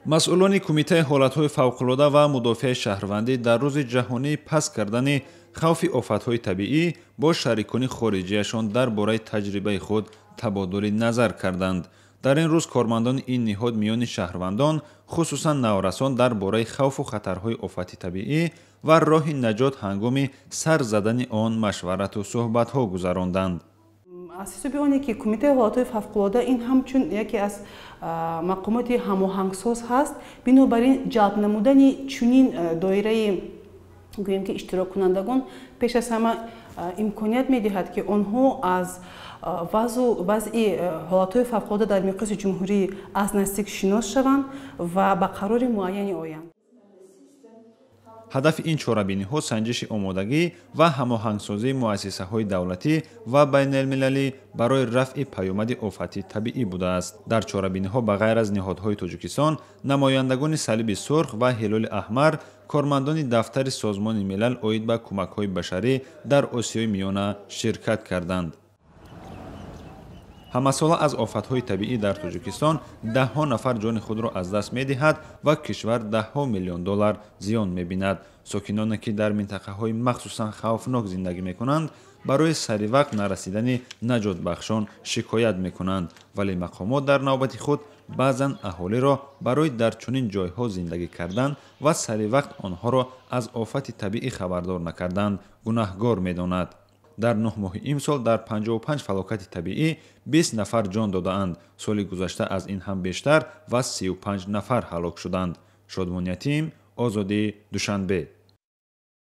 Масъулони Кумитаи ҳолатҳои фавқулода ва мудофиаи шаҳрвандӣ дар рӯзи ҷаҳонии паст кардани хавфи офатҳои табиӣ бо шарикони хориҷияшон дар бораи таҷрибаи худ табодули назар карданд. Дар ин рӯз кормандони ин ниҳод миёни шаҳрвандон, хусусан наврасон, дар бораи хавфу хатарҳои офати табиӣ ва роҳи наҷот ҳангоми сар задани он машварату суҳбатҳо гузаронданд. Аз ҳисоби оне ки Кумитаи ҳолатҳои фавқулода ин ҳамчун яке аз мақомоти ҳамоҳангсоз ҳаст, бинобар ин ҷалб намудани чунин доираи, гӯем ки, иштироккунандагон пеш аз ҳама имконият медиҳад, ки онҳо аз вазъу вазъи ҳолатҳои фавқулода дар миқёси ҷумҳурӣ аз наздик шинос шаванд ва ба қарори муайяне оянд. Ҳадафи ин чорабиниҳо санҷиши омодагӣ ва ҳамоҳангсозии муассисаҳои давлатӣ ва байналмилалӣ барои рафъи паёмади офати табиӣ будааст. Дар чорабиниҳо ба ғайр аз ниҳодҳои Тоҷикистон, намояндагони Салиби Сурх ва Ҳилоли Аҳмар, кормандони дафтари Созмони Милал оид ба кӯмакҳои башарӣ дар Осиёи Миёна ширкат карданд. Ҳамасола аз офатҳои табиӣ дар Тоҷикистон даҳҳо нафар ҷони худро аз даст медиҳад ва кишвар даҳҳо миллион доллар зиён мебинад. Сокиноне, ки дар минтақаҳои махсусан хавфнок зиндагӣ мекунанд, барои саривақт нарасидани наҷотбахшон шикоят мекунанд, вале мақомот дар навбати худ баъзан аҳолиро барои дар чунин ҷойҳо зиндагӣ кардан ва саривақт онҳоро аз офати табиӣ хабардор накардан гунаҳгор медонад. Дар 9 моҳи имсол дар 55 фалокати табиӣ 20 нафар ҷон додаанд. Соли гузашта аз ин ҳам бештар ва 35 нафар ҳалок шуданд. Шодмон Ятим, Озодӣ, Душанбе.